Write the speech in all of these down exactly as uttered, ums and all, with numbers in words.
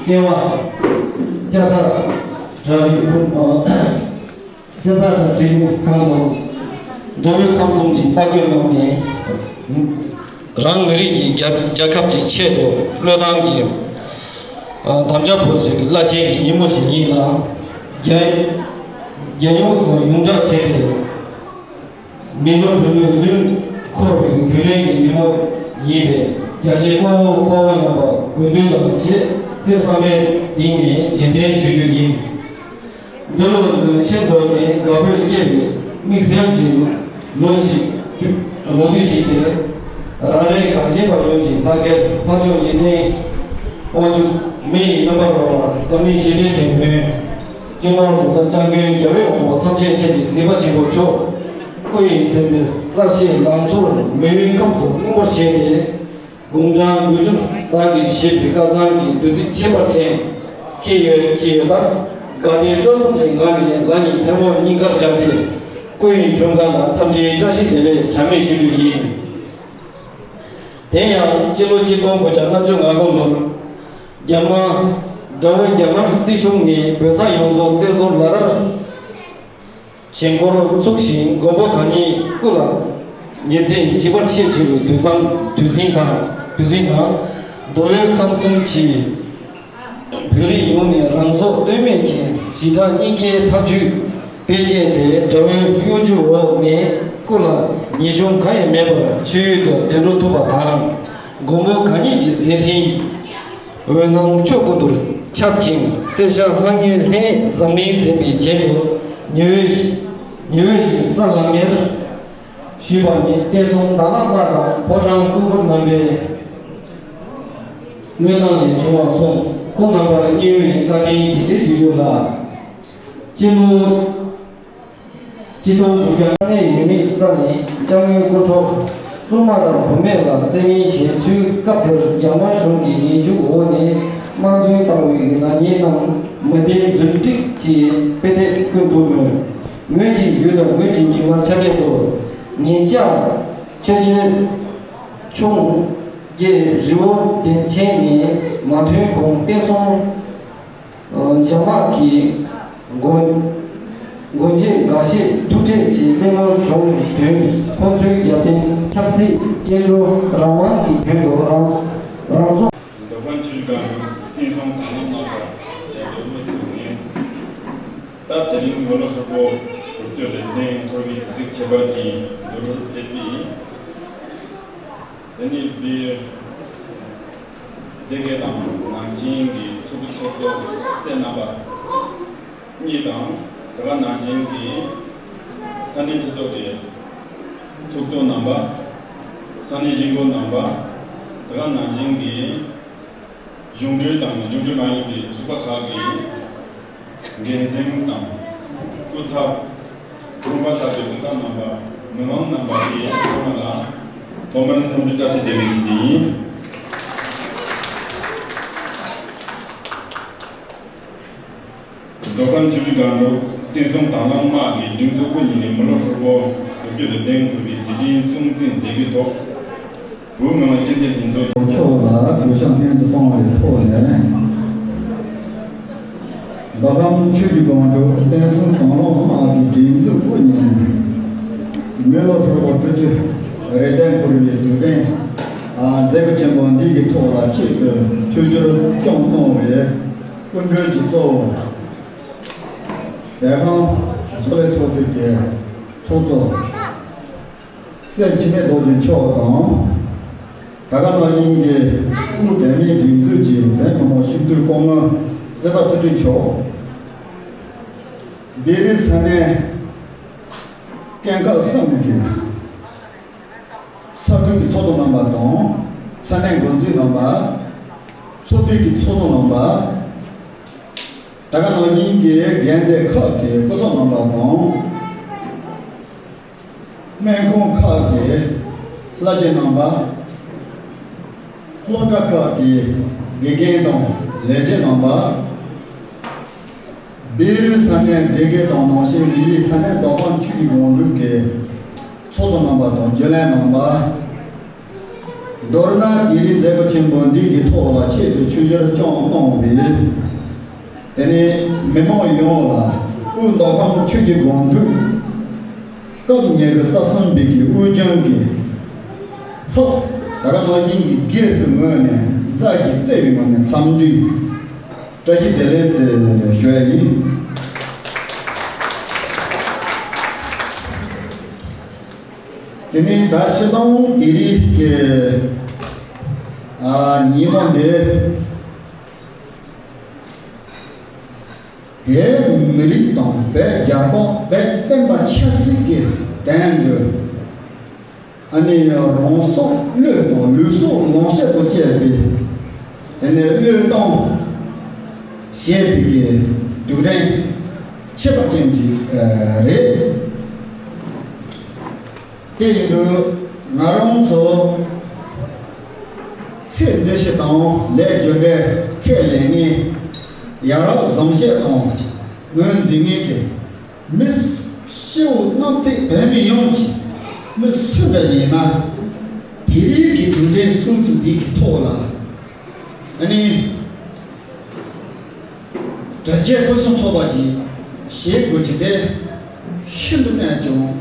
སྐལ་བ། ལྕགས་ཚ་གྲྭ་རིགས་ཁུལ། ལྕགས་ཚ་གྲྭ་རིགས་ཁུལ་ཁང་དང་། མདོ་དབུས་ཁམས་གསུམ་གྱི་དཔའ་རྒོད་རྣམས་ནས། རང་མི་རིགས་ཀྱི་རྒྱལ་རྒྱལ་ཁབ་ཀྱི་ཆེད་དུ་བློས་བཏང་གིས་དམ་བཅའ་བོར་བའི་བླ་ཆེན་གྱི་ཉིན་མོ་ཞིག་ཡིན་ལ། རྒྱལ་རྒྱལ་ཡོངས་སུ་ཡོངས་གྲགས་བྱས་ཏེ། མི་ལོ་དྲུག་ཅུ་བདུན་འཁོར་བའི་དུས་ལན་གྱི་ཉིན་མོ་ཡིན་པས། རྒྱ་ཆེའི་དཔའ་བོ་དཔའ་བོ་རྣམ་པ་དགོས་འདུན་དང་བཅས་གསེར་བསམ་པའི་གཏིང་ནས་རྗེས་དྲན་ཞུ་རྒྱུ་ཡིན། འདི་ལོ་ནི་ཤིན་ཏུ་ནས་དགའ་སྤྲོས་སྐྱེ་བའི་དམིགས་བསལ་གྱི་ལོ་ཞིག་ལོ་དུས་ཤིག་སྟེ། རང་རེའི་གངས་ཅན་པ་ཡོངས་ཀྱི་ལྷ་སྐལ་ལྷ་མཆོག་འཇིག་རྟེན་དབང་ཕྱུག་མི་ཡི་རྣམ་པར་རོལ་པ་འཛམ་གླིང་ཞི་བདེའི་དེད་དཔོན། སྤྱི་ནོར་༸གོང་ས་༸སྐྱབས་མགོན་རྒྱལ་བའི་དབང་པོ་ཐམས་ཅད་མཁྱེན་ཅིང་གཟིགས་པ་ཆེན་པོ་མཆོག་སྐུ་ཡི་མཚན་དཔེ་གསལ་བྱེད་ལང་ཚོར་མེ་འོད་ཁམས་སུ་སྔོན་པོར་བཞད་དེ། དགུང་གྲངས་དགུ་བཅུ་ལྷག་གི་བཞེས་པའི་བསྐལ་བཟང་གི་བདུད་རྩི་ཁྱད་པར་ཅན་འཁྱེར་ཡོད་ཀྱི་ཡོད་སྟབས། དགའ་བདེའི་སྤྲོ་གསུམ་གྱི་ངང་ནས་ལག་གཉིས་ཐལ་མོ་སྙིང་གར་སྦྱར་ཏེ། སྐུ་ཡི་མཆོད་མཇལ་ལ་འཚམས་འདྲིའི་བཀྲ་ཤིས་བདེ་ལེགས་གྲངས་མེད་ཞུ་རྒྱུ་ཡིན། དེ་ཡང་སྤྱི་ལོ་གཅིག་སྟོང་དགུ་བརྒྱ་ལྔ་བཅུ་ང་དགུ་ལོར། རྒྱ་དམར། དགྲ་བོ་རྒྱ་དམར་སྲིད་གཞུང་ནས་བོད་ས་ཡོངས་རྫོགས་བཙན་བཟུང་ལག་བསྟར་བྱེད་འགོ་ཚུགས་ཤིང་། མགོན་པོ་གང་ཉིད་སྐུ་ལ་ཉིན་མཚན་གཅིག་པར་ཆེས་ཆེ་བའི་དུས་བཟང་དུས་ཟིང་དང་དུས་ཟིང་དང་། མདོ་དབུས་ཁམས་གསུམ་གྱི་བོད་རིགས་ཡོངས་ནས་རང་སྲོག་ལྟོས་མེད་ཀྱི་ཞི་དྲག་གཉིས་ཀའི་ཐབས་ཇུས་སྤེལ་བྱས་ཏེ། དགྲ་བོའི་གཡོ་སྒྱུ་འོག་ནས་སྐུ་ལ་ཉེས་གཞོམ་གང་ཡང་མེད་པར་ཆོས་ཡུལ་དུ་གདན་འདྲེན་ཐུབ་པ་དང་། མགོན་པོ་གང་ཉིད་ཀྱི་མཛད་འཕྲིན་འོད་སྣང་ཕྱོགས་ཀུན་ཏུ་ཁྱབ་ཅིང་། གསེར་ཞྭ་ལྷང་ངེར་ལྷས་འཛམ་གླིང་འཛིན་པའི་རྒྱན་དུ་ཉི་འོད་ཉི་འོད་བཞིན་ས་ལམ་མེར་བཞུད་པ་ནི། བསྟན་སྲུང་དྭང་བླངས་པ་དང་ཕོ་བྲང་སྐུ་འཁོར་རྣམ་པའི་བློས་བཏང་ནས་བྱུང་བར་གསུངས། སྐུ་རྣམ་པར་མཉེས་པའི་བཀའ་དྲིན་རྗེས་དྲན་ཞུ་རྒྱུ་ལ། སྤྱི་ལོ་གཅིག་སྟོང་དགུ་བརྒྱ་ས་གནས་ཡུལ་མི་རྩ་ནས་ཅང་ཡུལ་སྐུ་འཕྲོག་བཙུན་མ་དང་བུད་མེད་ལ་བཙན་གཡེམ་བྱས་ཚུལ། སྐབས་དེར་རྒྱ་དམར་གཞུང་གིས་ཉེས་འཛུགས་འོག་ནས་དམར་འཛིང་བཏང་བའི་ནག་ཉེས་རྣམས་མི་བདེན་རྫུན་སྒྲིག་ཅེས་དཔེ་དེབ་བཀོད་འདུག་མོད། ངོས་ཀྱི་ཡུལ་དང་ངོས་ཀྱི་ཉི་མ་ཆ་མེད་དུ་ངེད་ཅག་ཆོས་རྒྱལ་ཆུང་རྒྱལ་རི་བོ་བདེ་ཆེན་ནས་མ་ཐོན་གོང་བསྟན་སྲུང་རྒྱ་དམག་གིས་མགོན་མགོན་རྗེས་འགའ་ཤས་ཐུག་འཕྲད་ཀྱིས་གླེང་མོལ་བྱུང་དོན། ཁོང་ཚོའི་རྒྱབ་རྟེན་ཆབ་སྲིད་སྐྱེ་འགྲོ་རང་དབང་གི་དོན་དུ་རང་རང་སྲོག་མདོ་ཁམས་ཆུ་བཞི་སྒང་དྲུག་བསྟན་སྲུང་དང་བླངས་དམག་གི་ལས་དོན་དངོས་གཙོ་ངོས། ད་དེ་རིང་མི་ལོ་ཧྲིལ་པོ་དགུ་བཅུ་རེ་བདུན་འཁོར་བའི་གཟི་ཁྱད་པར་གྱི་འདུ་ལོར་ཕེབས་པའི། དེ་ནི་བོད་སྡེ་དགེ་དང་ནང་ཆེན་གྱི་ཚོགས་གཙོ་སྲས་རྣམ་པ་གཉིས་དང་། དེ་ག་ནང་ཆེན་གྱི་ས་གནས་འཐུས་ཚོགས་ཀྱི་ཚོགས་གཙོ་རྣམ་པ། ས་གནས་གཞིས་འགོ་རྣམ་པ། དེ་ག་ནང་ཆེན་གྱི་གཞུང་འབྲེལ་དང་གཞུང་འབྲེལ་མ་ཡིན་པའི་ཚོགས་པ་ཁག་གི་འགན་འཛིན་དང་སྐུ་ཚབ། གོང་མ་ལྟ་བུའི་སྐུ་ཚབ་རྣམ་པ། མི་མང་རྣམ་པ་དེ་ཚང་མ་ལ་ཐོག་མར་འཚམས་འདྲི་བཀྲ་ཤིས་བདེ་ལེགས་ཞུ་རྒྱུ་ཡིན། མདོ་ཁམས་ཆུ་བཞི་སྒང་དྲུག་བསྟན་སྲུང་དང་བླངས་དམག་གི་སྒྲིག་འཛུགས་སྐུ་ཉིད་ནས་མི་ལོ་ཧྲིལ་པོ་དགུ་བཅུ་དང་བདུན་འཁོར་བའི་དུས་དྲན་སྲུང་བརྩི་མཛད་རྒྱུའི་ཐོག་བོད་མི་མང་སྤྱི་འཐུས་ལྷན་ཚོགས་མཆོག་ལ་གུས་ཕྱག་སྙན་དུ་བཏང་བའི་ཐོག་ནས། མདོ་ཁམས་ཆུ་བཞི་སྒང་དྲུག་བསྟན་སྲུང་དང་བླངས་དམག་གི་སྒྲིག་འཛུགས་སྐུ་ཉིད་ནས་མི་ལོ་ཧྲིལ་པོ་དྲུག་ཅུ་རེ་བདུན་འཁོར་བའི་དུས་དྲན་མཛད་སྒོ་ཆེན་པོ་འདི་གི་ཐོག་ལ་ཆེད་དུ་ཆིབས་བསྒྱུར་སྐྱོང་གནང་བའི་སྐུ་མགྲོན་གྱི་གཙོ་བོ། བོད་ཁམས་བཟོ་ལས་ཚོགས་སྡེ་གི་ཚོགས་གཙོ་སྲས་འཆི་མེད་རྡོ་རྗེ་མཆོག་དང་། ད་ག་ནང་བཞིན་གྱི་དབུས་བོད་མིའི་སྒྲིག་འཛུགས་ཀྱི་བོད་མི་མང་སྤྱི་འཐུས་སྐུ་ངོ་གསེར་རྟ་ཚེ་རིང་མཆོག་བཻ་རི་ས་གནས་སྐྱེངས་ཁ་གསུམ་གྱི་ས་ཁུལ་གྱི་ཚོགས་གཙོ་རྣམ་པ་དང་། ས་གནས་འགོ་འཛིན་རྣམ་པ། ཚོགས་པའི་གི་ཚོགས་གཙོ་རྣམ་པ། ད་ག་ནང་བཞིན་གྱི་འགན་སྡེ་ཁག་གི་སྐུ་ཚབ་རྣམ་པ་དང་། སྨན་ཁང་ཁག་གི་བླ་ཆེན་རྣམ་པ། སློབ་གྲྭ་ཁག་གི་དགེ་རྒན་དང་ལས་བྱེད་རྣམ་པ། བཻ་རི་ས་གནས་སྡེ་དགེ་དང་ནང་བཞིན་གྱི་ས་གནས་མདོ་ཁམས་ཆུ་བཞི་སྒང་དྲུག་གི་ཚོགས་གཙོ་རྣམ་པ་དང་རྒྱུན་ལས་རྣམ་པ། མདོར་ན་དེ་རིང་མཛད་སྒོ་ཆེན་པོ་འདི་གི་ཐོག་ལ་ཆེད་དུ་ཆུ་བཞུར་སྐྱོང་གནང་བའི། དེ་ནས་མི་མང་ཡོངས་ལ་སྐུ་མདོ་ཁམས་ཆུ་བཞི་སྒང་དྲུག་སྐབས་ཉེར་གསུམ་པའི་གི་དབུས་ལྗོངས་ཀྱི་ཚོགས་ད་ག་ནང་བཞིན་གྱི་སྒེར་གྱི་ངོས་ནས་མཛའ་ཞིང་བརྩེ་བའི་ངང་ནས་འཚམས་འདྲི་བཀྲ་ཤིས་བདེ་ལེགས་ཞུ་ཡ་ཡིན། དེ་ནས་ད་སྤྱིར་བཏང་དེ་རིང་གི་ཨ་ཉིན་མོ་འདི་བོད་མི་རིགས་དང་བོད་རྒྱལ་ཁབ་བོད་བསྟན་པ་ཆབ་སྲིད་ཀྱི་དོན་དུ་ཨ་ནི་རང་སྲོག་བློས་གཏོང་ལུས་སྲོག་ལེན་བྱེད་དུ་བཅས་པའི་དེ་ནས་བློས་གཏོང་བྱས་པའི་གི་དུས་དྲན་ཁྱད་པར་ཅན་ཅིག་རེད། དེ་ཡིན་དུས་ང་རང་ཚོ་ཚེ་འདི་ཕྱི་དང་ལས་རྒྱུ་འབྲས་ཁས་ལེན་མཁན་ཡ་རབས་བཟང་བཤད་དང་ངོས་འཛིན་མཁན་གྱི་མི་སྤྱི་བོ་གནམ་བསྟན་བོད་མི་ཡོངས་ཀྱི་མི་སུ་འདྲ་ཡིན་ན་དེ་རིང་གི་དུས་དྲན་སྲུང་བརྩི་འདི་གི་ཐོག་ལ་ཨ་ནི། དྲ་རྒྱའི་ཕུན་སུམ་ཚོགས་པ་ཅིག་བྱེད་དགོས་ཀྱི་དེ་ཤིན་ཏུ་ནས་ཀྱང་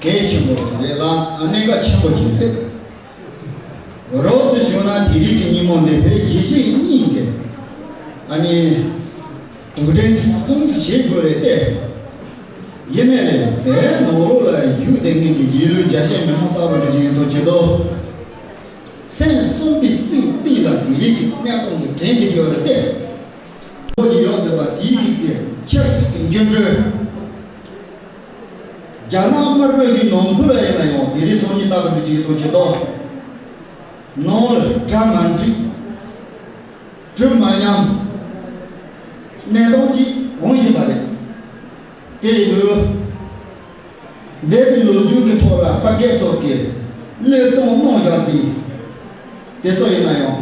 གལ་ཆེན་པོ་ཞིག་རེད་ལ་གནད་འགག་ཆེན་པོ་ཞིག་རེད། རོབ་ཏུ་བྱུང་ན་དེ་རིང་གི་ཉིན་མོ་འདི་བོད་གཞིས་བྱེས་གཉིས་ཀྱི་ཨ་ནི་དུས་དྲན་སྲུང་བརྩི་བྱེད་དགོས་རེད་དེ། ཡིན་ནའི་རེད་བོད་ནང་ལོགས་ལ་བཞུགས་བསྡད་མཁན་གྱི་རྒྱལ་གླུ་རྒྱལ་སྤྱིའི་མི་མང་ལྟ་བུ་རེ་ཅིག་ཡིན་དུས་ཀྱི་དོ། མཚན་གསུམ་པའི་རྩིས་སྟེང་ལ་དེ་རིང་གི་གནས་སྟངས་འདི་དྲན་གྱི་ཡོད་རེད་དེ། ལོ་རྒྱུས་ཡོད་བསྡད་པ་དེའི་རིགས་ཀྱི་ཆབ་སྲིད་ཀྱི་འགྱུར་འགྲོས། རྒྱ་ནག་དམར་པོའི་གི་ནང་ཁུལ་ལ་ཡིན་ན་ཡང་དེ་རིང་སང་ཉིན་ལྟ་བུ་འདི་ཅིག་ཏུ་ཇི་ལྟར་ནང་ལ་གྲ་མ་འགྲིག་གྲུ་མ་མཉམ་གནས་སྟངས་ཅིག་འོང་བཞིན་པ་རེད། དེ་ཡིན་དུས། འདས་པའི་ལོ་རྒྱུས་ཀྱི་ཐོག་ལ་དཔའ་སྐད་ཚོགས་ཀྱིས་བློས་གཏོང་གནང་བཞག་ཟིན། དེ་ཚོ་ཡིན་ན་ཡང་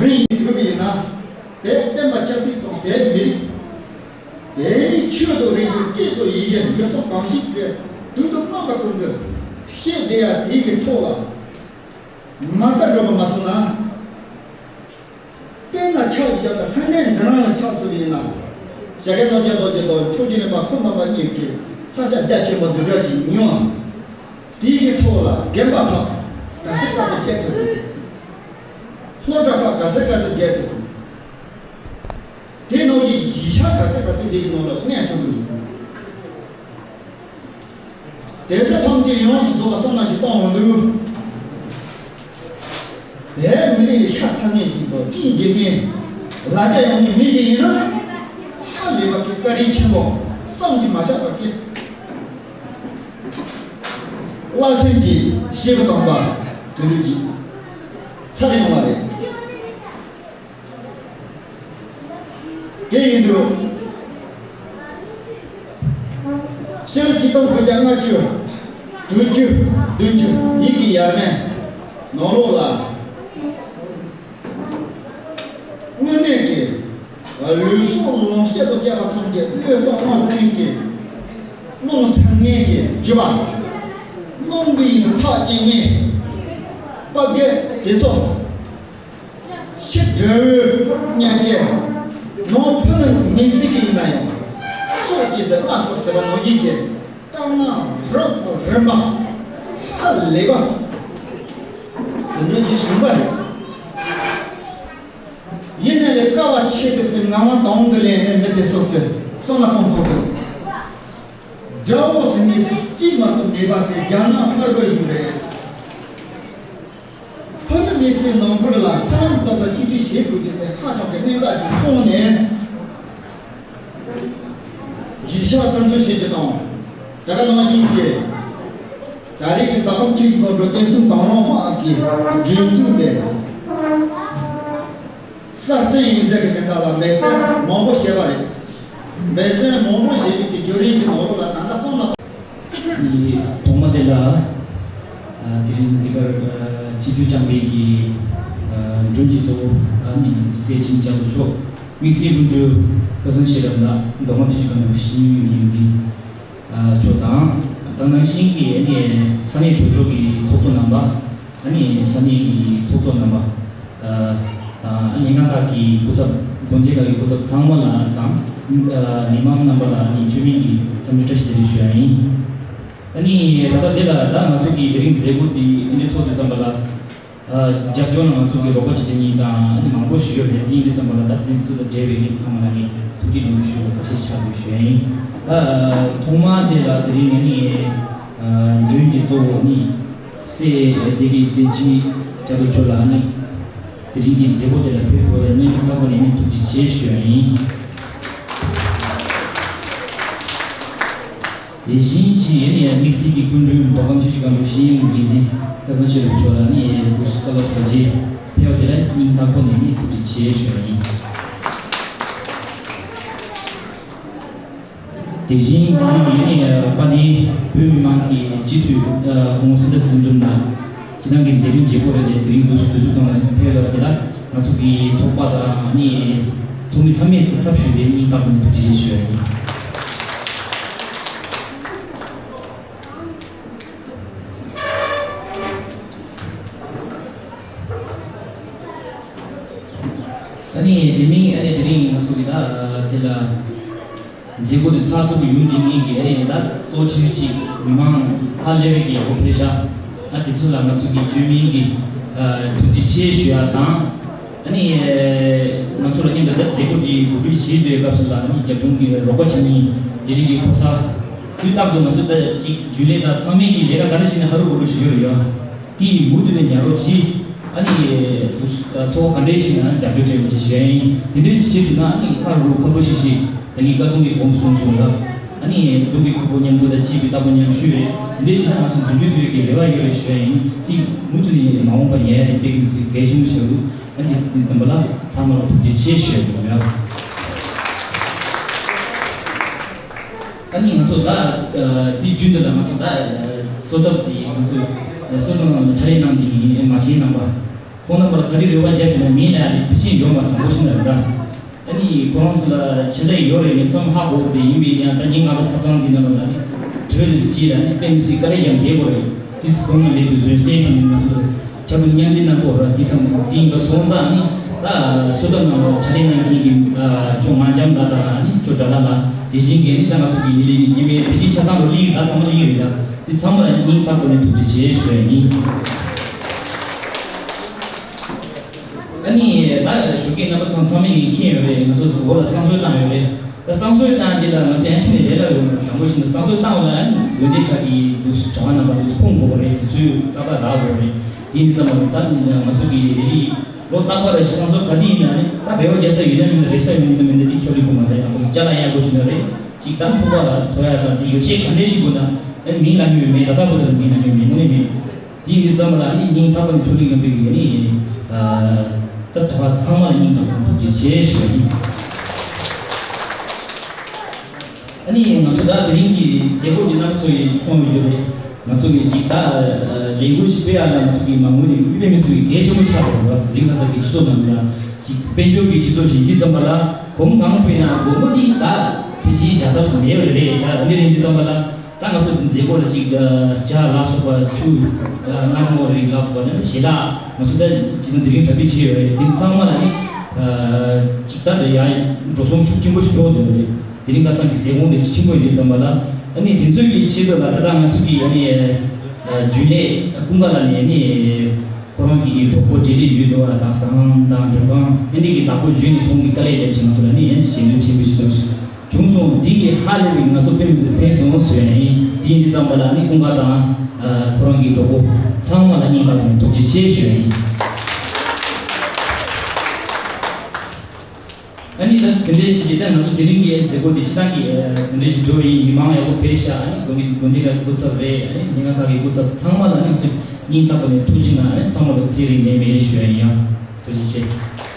རིང་ཡོད་པ་ཡིན་ན་བོད་བསྟན་པ་ཆབ་སྲིད་དང་བོད་མི་རིགས་བོད་མིའི་ཆོས་དང་རིག་གཞུང་སྐད་དང་ཡི་གེ་འགྲོ་སོང་གང་ཞིག་ཟེར་དུས་དང་རྣམ་པ་ཀུན་ཏུ་བཤད་བསྡད་ཡ་དེ་གི་ཐོག་ལ་མ་རྩ་འགྲོ་མ་མ་སོང་ན། དཔེར་ན་ཆགས་ཀྱི་ཡོད་ན་ས་གནས་འདི་རང་ལ་ཆགས་ཐུབ་ཡིན་ན། བྱ་དགའ་རྣམ་རྒྱལ་རྡོ་རྗེ་དང་ཆོས་རྗེ་རིག་པ་ཁོང་རྣམ་པ་གཉིས་ཀྱིས་ས་ཆ་རྒྱ་ཆེན་པོ་འདི་འདྲ་ཅིག་ཉོ། དེའི་གི་ཐོག་ལ་རྒན་པ་ཁག་ག་ཚོད་ག་ཚོད་བྱེད་ཐུབ་འདུག་སློབ་གྲྭ་ཁག་ག་ཚོད་ག་ཚོད་བྱེད་ཐུབ་འདུག་དེ་ནང་གི་གཞིས་ཆགས་ག་ཚོད་ག་ཚོད་འདི་གི་ནང་ལ་གནས་ཐུབ་ཀྱི་འདུག་དེ་ཚོ་ཐམས་ཅད་ཡོངས་སུ་རྫོགས་པ་བསམ་བློ་ཞིག་གཏོང་འོང་དུས། བོད་མི་རིགས་ལ་ཤ་ཚ་མཁན་ཅིག་དང་གཅིན་འཇིགས་མཁན་ལ་རྒྱ་ཡོང་མཁན་མི་ཞིག་ཡིན་ན། ཧ་ལས་པ་གི་བཀའ་དྲིན་ཆེན་པོ་བསམ་གྱིས་མ་ཆག་པ་གི་རླབས་ཆེན་གྱི་སྐྱེས་བུ་དམ་པ་དེ་འདྲ་ཅིག་ཚར་ཡོང་བ་རེད། དེ་ཡིན་དུས། ཕྱི་ལོ་ཆིག་སྟོང་དགུ་བརྒྱ་ལྔ་བཅུ། དྲུག་ཅུ། བདུན་ཅུ་ཉིན་གྱི་ཡར་མའི་ནང་ལོགས་ལ། དངོས་གནས་ཀྱི་ལུས་སྲོག་ལོངས་སྤྱོད་དང་བཅས་པ་ཐམས་ཅད་བློས་གཏོང་གནང་མཁན་གྱི་གནང་ཚར་མཁན་གྱི་རྒྱུ་བ། གནང་གི་ཡིན་ཐག་བཅད་མཁན་དཔའ་རྒོད་དེ་ཚོ། ཕྱི་དགྲ་བོའི་གཉའ་རྗེ། ནང་ཕུ་ནུ་མི་སྲིད་ཀྱི་ཡིན་ན་ཡང་། སྲོག་གཅོད་ཟེར་བརླག་ཤོག་ཟེར་བ་ནང་བཞིན་གྱི་དཀའ་ངལ་རབ་དང་རིམ་པ་ཧ་ལས་པ་དེ་འདྲ་ཅིག་བྱུང་བ་རེད། ཡིན་ན་ཡང་དཀའ་བ་ཆེ་གི་ཟེར་ངག་དབང་དང་དུ་ལེན་ནས་མི་དེ་སོགས་ཀྱི་བསམ་བློ་གཏོང་ཐུབ་ཀྱི་རེད། དགྲ་བོ་ཟེར་མཁན་དེ་གཅིག་མ་གཏོགས་མེད་པ་དེ་རྒྱ་ནག་དམར་པོ་ཡིན་པ་རེད། ཕ་མ་མི་སེར་ནང་ཁུལ་ལ་ཧ་ལམ་ཏག་ཏག་གཅིག་སྒྲིལ་བྱེད་དགོས་ཀྱི་དེ་ཧ་ཅང་གི་གནད་འགག་ཅིག་མཐོང་ནས། གཞིས་ཆགས་གསར་འཛུགས་བྱེད་ཀྱི་དང་། དེ་ག་ནང་བཞིན་གྱི། ད་རེས་ཀྱི་ཟླ་གམ་བཅུ་ཡི་གོང་དུ་བསྟན་སྲུང་དང་བླངས་དམག་གི་སྒྲིག་འཛུགས་དེ། སྲ་བརྟན་ཡིན་ཟེར་གྱི་དེ་དག་ལ་འབད་བརྩོན་མང་པོ་བྱས་པ་རེད། འབད་བརྩོན་མང་པོ་བྱས་པའི་གི་བརྒྱུད་རིམ་གྱི་ནང་ལོགས་ལ་ད་ལྟ་སོང་ན། ཐོག་མ་དེ་ལ། དེ་རིང་འདི་གར་ཆིབས་བསྒྱུར་བསྐྱངས་པའི་གི་མགྲོན་གྱི་གཙོ་བོ་ཨ་ནི་སྲས་ཆེན་ལྕམ་དུ་མཆོག་དམིགས་བསལ་སྐུ་མགྲོན་སྐལ་བཟང་ཤེས་རབ་ལགས་མདོ་སྔགས་ཆོས་ཀྱི་སྒང་དྲུག་ཤེས་ཡོན་འགན་འཛིན་མཆོག་དང་། ད་ནང་བཞིན་གྱི་ཨ་ནི་ས་གནས་གྲོས་ཚོགས་ཀྱི་ཚོགས་གཙོ་རྣམ་པ། ཨ་ནི་ས་གནས་ཀྱི་ཚོགས་གཙོ་རྣམ་པ་དང་ཨ་ནི་ལྷན་ཁག་གི་སྐུ་ཚབ་དགོན་སྡེ་ཁག་གི་སྐུ་ཚབ་ཚང་མ་ལ་དང་མི་མང་རྣམ་པ་ལ་ཨ་ནི་བཅོས་མིན་གྱི་འཚམས་འདྲི་བཀྲ་ཤིས་བདེ་ལེགས་ཞུ་ཡ་ཡིན། ཨ་ནི་ད་ལྟ་དེ་ལ་ད་ང་ཚོ་གི་དེ་རིང་མཛད་སྒོ་འདི་ཨ་ནི་ཚོགས་དུས་ཙམ་པ་ལ། རྒྱབ་ལྗོངས་ལ་ང་ཚོ་གི་རོགས་པ་བྱེད་མཁན་གཉིས་དང་ཨ་ནི་མང་པོ་ཞིག་ཡོད་རེད། དེ་ཡིན་དུས་ཙམ་པ་ལ་ད་དེ་ཚོ་དང་འབྲེལ་བའི་ངས་ཚང་མ་ལ་ངས་ཐུགས་རྗེ་ཆེན་པོ་ཞུ་བ་བཀའ་དྲིན་ཆེ་ཞུ་ཡ་ཡིན། ད་ཐོག་མ་དེ་ལ་དེ་རིང་ངས་ནི་མགྲོན་གྱི་གཙོ་བོ་ནི་སྲས་སྡེ་དགེ་སྲས་སྤྱི་བྱ་དུ་ཆོས་ལ་ནི་དེ་རིང་གི་མཛད་སྒོ་དེ་ལ་ཕེབས་ཐུབ་པ་ལ་སྙིང་ཐག་པ་ནས་ནི་ཐུགས་རྗེ་ཆེ་ཞུ་ཡ་ཡིན། དེ་བཞིན་གྱི་ཡིན་ཡང་དམིགས་བསལ་གྱི་སྐུ་མགྲོན་མདོ་ཁམས་ཆུ་བཞི་སྒང་དྲུག་ཤེས་ཡོན་འགན་འཛིན་སྐལ་བཟང་ཆོས་གྲགས་མཆོག་ལ་ནི་དུས་སུ་བཀའ་སློབ་ཟབ་རྒྱས་ཕེབས་པ་དེ་ལ་སྙིང་ཐག་པ་ནས་ནི་ཐུགས་རྗེ་ཆེ་ཞུ་བ་ཡིན། དེ་བཞིན་གྱི་ཡིན་ཡང་དཔལ་ལྡན་བོད་མི་མང་གི་སྤྱི་འཐུས་སྐུ་ངོ་སེང་གེ་ཚེ་རིང་མཆོག་ལ། སྤྱི་བཏང་གི་མཛད་རིམ་བརྗེ་པོ་རེད་དེ་དེ་རིང་དུས་སུ་དུས་སུ་གཏོང་ལ་ཕེབས་ཡོད་དེ་ལ་ང་ཚོ་གི་ཚོགས་པ་དང་ནི་ཚོགས་མི་ཚང་མའི་ཚབ་ཞུས་ཏེ་སྙིང་ཐག་པ་ནས་ཐུགས་རྗེ་ཆེ་ཞུ་ཡ་ཡིན། ཨ་ནི་དེ་མིན་ཨ་ནི་དེ་རིང་ང་ཚོ་གི་ད་དེ་ལ། མཛད་སྒོ་དེ་ཚགས་ཚུད་པོ་ཡོང་དུས་ངེད་ཀྱི་ཨ་ནི་ད་གཙོ་ཆེ་ཤོས་ཅིག་མི་མང་ཧ་ལས་པའི་གི་ཡག་པོ་ཕེབས་ཤག་ཨ་དེ་ཚོ་ལ་ང་ཚོ་གི་བཅོས་མིན་གྱི་ཐུགས་རྗེ་ཆེ་ཞུ་ཡ་དང་། ཨ་ནི་ང་ཚོ་ལ་ཁྱེད་འདི་ལྟར་མཛད་སྒོ་དེ་གོ་སྒྲིག་བྱེད་དུས་སྐབས་སུ་ལ་ཨ་ནི་རྒྱབ་ལྗོངས་ཀྱི་རོགས་པ་བྱེད་མཁན་ལས་རིགས་ཀྱི་ཕོ་གསར་དུས་རྟག་ཏུ་ང་ཚོ་ད་ཅིག་རྒྱུན་ལས་དང་ཚང་མས་ཀྱི་ལས་ཀ་ག་རེ་བྱས་ན་ཧ་རུ་གོ་རུ་ཞུ་ཡོད་ཡོད། དེ་ཡི་མུ་མཐུད་ནས་ཉར་རོགས་གྱིས། ཨ་ནི། ཚོགས་ག་འདྲས་ཤིག་ན་རྒྱབ་སྐྱོར་བྱས་པ་ཅིག་བྱས་ཡིན། དེ་འདྲས་ཤིག་བྱེད་ཐུབ་ན་ཨ་ནི་ཁ་རུ་ཁ་པོ་ཤིག་ཤིག་ད་ངས་བཀའ་གསུང་གི་གོམས་སོང་སོང་ལ། ཨ་ནི་སྡུག་གི་ཁུར་པོ་མཉམ་འགུལ་དང་སྐྱིད་པའི་རྟ་ཕོ་མཉམ་བཞུད་རེད། དེ་འདྲས་བྱས་ན་ང་ཚོ་མདུན་སྐྱོད་ཐུབ་ཀྱི་རེ་བ་ཡོད་རེད་ཞུ་ཡ་ཡིན། དེ་མུ་མཐུད་ནས་མ་འོངས་པ་ཉར་ཡ་རེད། དེ་གི་མི་སྲིད་གལ་ཆེན་པོ་ཞིག་རེད། ཨ་ནི་དེ་ཙམ་པ་ལ་ཚང་མ་ལ་ཐུགས་རྗེ་ཆེ་ཞུ་ཡ་ཡིན་ཡ། ཨ་ནི་ང་ཚོ་ད་དེ་རྒྱུན་དུ་ལ་ང་ཚོ་ད་གསོལ་ཐབ་དེ་ང་ཚོ་གསོལ་ཐབ་ནང་ལ་ཕྱག་ལས་གནང་དེ་ཡིན་མ་བྱན་རྣམ་པ་ཁོང་རྣམ་པར་ག་རེ་རེ་བ་རྒྱབ་ཀྱི་ན་མིན་ལ་ཡ་ཕལ་ཆེར་ཡོང་བ་དང་པོ་ཤི་ན་རེད་ད། ཨ་ནི་ཁོ་རང་ཚོ་ལ་ཆེ་ལས་ཡོད་རེད་ངས་བསམ་ཧ་གོ་དེ་ཡིན་པས་ཡང་ད་ཉིན་ང་ཚོ་ཐབ་ཚང་འདི་ནང་ལ་ནི་གྲོས་ལས་ཀྱི་ལ་ནི་དཔེ་མི་སྲིད་དཀའ་ལས་ཀྱང་བསྡད་དགོས་རེད། དེ་ཚོ་ཁོང་ལས་དུ་བཟོད་སྲན་དང་ནི་ང་ཚོ་ཆ་བུ་མཉམ་འདི་ན་ཁོ་ར་འདི་དང་འདི་འགའ་སོང་ཙང་ནི་ད་སོ་ད་ནང་ལ་ཆ་ལས་གནང་མཁན་གྱི་ཅོ་ང་འཇམ་ལ་དང་ནི་ཅོ་དྲ་ལ་ལ་དེ་བཞིན་གྱི་ནི་ད་ང་ཚོ་གི་ཡི་ལི་ནི་སྐྱེ་བའི་དེ་བཞིན་ཆ་ཚང་རུ་ལི་ཡི་ད་ཚང་མ་ལི་ཡི་རེད་ད། དེ་ཚང་མ་ལ་སྙིང་ཐག་པ་ནས་ཐུགས་རྗེ་ཆེ་ཞུ་ཡ་ཡིན། ཨ་ནི་ད་ཞོགས་ཀས་རྣམ་པ་ཚང་ཚང་མས་ངས་མཁྱེན་ཡོད་རེད། ང་ཚོ་གཟུ་བོ་ལ་བསང་གསོལ་བཏང་ཡོད་རེད། ད་བསང་གསོལ་བཏང་འདི་ལ་ང་ཚོ་ཡང་ཁྱོན་ནས་ལས་སླ་ཡོད་མ་རེད། དང་པོ་ཞིག་ནས་བསང་གསོལ་བཏང་བ་ལ་ཡང་དགོན་སྡེ་ཁག་གི་འདུག་གྲྭ་པ་རྣམ་པ་འདུག་ཁོང་དགོས་པ་རེད། དེ་ཚོས་ཏག་ཏག་རག་དགོས་རེད། དེ་ཡིན་ཙམ་ལ་ད་ང་ཚོ་གི་རེ་རེ་ལོ་རྟག་པར་བསང་གསོལ་ག་དུས་ཡིན་ན་ནི་ད་རེ་བ་རྒྱག་ས་ཡོད་ན་མིན་ན་རེག་ས་ཡོད་ན་མིན་ན་མིན་ན་དེ་ཁྱོད་ལུས་པོ་མ་རེད། དང་པོ་ཅ་ལག་ཡག་པོ་ཞིག་ན་རེད། ཅིག་ད་ཚོགས་པ་ལ་འཚོ་ཡ་དང་དེ་ཡོ་ཆས་ག་འདྲས་ཤིག་དགོས་ན་ཨེ་མིང་ལ་ཉོས་མེད། ད་ལྟ་བུ་དེར་མིང་ལ་ཉོས་མེད་ནོ་མེད། དེ་ཡིན་ཙམ་ལ་ནི་སྙིང་ཐག་པ་ནས་ཆོས་ལུགས་མཉམ་འབྲེལ་གྱི་ནི་ད་གྲྭ་པ་ཚང་མ་ལ་སྙིང་ཐག་པ་ནས་ཐུགས་རྗེ་ཆེ་ཞུ་ཡ་ཡིན། ཨ་ནི་ང་ཚོ་ད་དེ་རིང་གི་མཛད་སྒོ་འདི་རྣམ་ཚོ་ཡི་མཐོང་ཡོད་རེད། ང་ཚོ་གི་ཅིག་ད་ལས་འགུལ་ཞིག་སྤེལ་ཡ་ལ་ང་ཚོ་གི་མ་དངུལ་ནི་དཔེ་མི་སྲིད་པའི་གལ་ཆེན་པོ་ཆགས་པ་རེད། དེ་རིང་ང་ཚོ་གི་སྤྱི་ཚོགས་ནང་ལ་ཅིག་དཔལ་འབྱོར་གྱི་སྤྱི་ཚོགས་ཤིག་འདི་ཙམ་པ་ལ་གོམ་གང་སྤོས་ན་སྒོར་མོ་འདི་ད་ཕལ་ཆེར་བཞག་ཐབས་སུ་མེད་པ་རེད། ད་འདི་རིང་འདི་ཙམ་པ་ལ། ད་ང་ཚོ་འདི་མཛད་སྒོ་ལ་ཅིག་ཇ་ལ་སོགས་པ་ཆུ་མངར་མོ་རིགས་ལ་སོགས་པ་ནི་ཞལ་ལག་ང་ཚོ་ད་ཅིག་ན་དེ་རིང་གྲ་སྒྲིག་བྱས་ཡོད་རེད། དེ་ཚང་མ་ལ་ནི་ཅིག་ད་ཡ་འགྲོ་སོང་ཤུགས་ཆེན་པོ་ཞིག་འགྲོ་འདོད་རེད། དེ་རིང་ཁ་སང་གི་ཟས་གོང་དེ་ཆེན་པོ་ཡིན་དུས་ཙམ་པ་ལ་ཨ་ནི་དེ་ཚོའི་གི་ཆེད་དུ་ལ་ད་ལྟ་ང་ཚོ་གི་ཨ་ནི་རྒྱུན་ལས་ཀུན་དགའ་ལགས་ནས་ཨ་ནི། ཁོ་རང་གི་གྲོགས་པོ་འབྲེལ་ཡོད་འདུག་བ་དང་ཟ་ཁང་དང་མགྲོན་ཁང་ཨེ་འདྲ་གི་བདག་པོ་བརྒྱུད་ནས་ཁོང་གི་དཀའ་ལས་རྒྱབ་བྱས་ང་ཚོ་ལ་ནི་ཡང་ཞལ་འདོན་ཆེན་པོ་ཞིག་འདུག་བྱུང་སོང་། འདི་གི་ཧ་ལས་པའི་ང་ཚོ་དཔེ་མི་སྲིད་ཕན་སོང་ཟེར་ཡིན། དེ་ཡིན་དུས་ཙམ་པ་ལ་ནི་ཀུན་དགའ་དང་ཁོ་རང་གི་གྲོགས་པོ་ཚང་མ་ལ་སྙིང་ཐག་པ་ནས་ཐུགས་རྗེ་ཆེ་ཞུ་ཡིན། ཨ་ནི་ད་དེ་འདྲའི་ཞིག་གིས་ད་ང་ཚོ་དེ་རིང་གི་མཛད་སྒོ་འདི་སྤྱི་བཏང་གི་དེ་འདྲའི་ཞིག་འགྲོ་བའི་མི་མང་ཡག་པོ་ཕེབས་ཤག་ཨ་ནི་དགོན་གྱི་དགོན་སྡེ་ཁག་གི་སྐུ་ཚབ་རེད། ཨ་ནི་ཉེན་ཁ་ཁག་གི་སྐུ་ཚབ་ཚང་མ་ལ་ནི་ཚོས་སྙིང་ཐག་པ་ནས་ཐུགས་རྗེ་གནང་། ཨ་ནི་ཚང་མ་ལ་ཚེ་རིང་ནད་མེད་ཞུ་ཡ་ཡིན། ཡང་ཐུགས་རྗེ་ཆེ།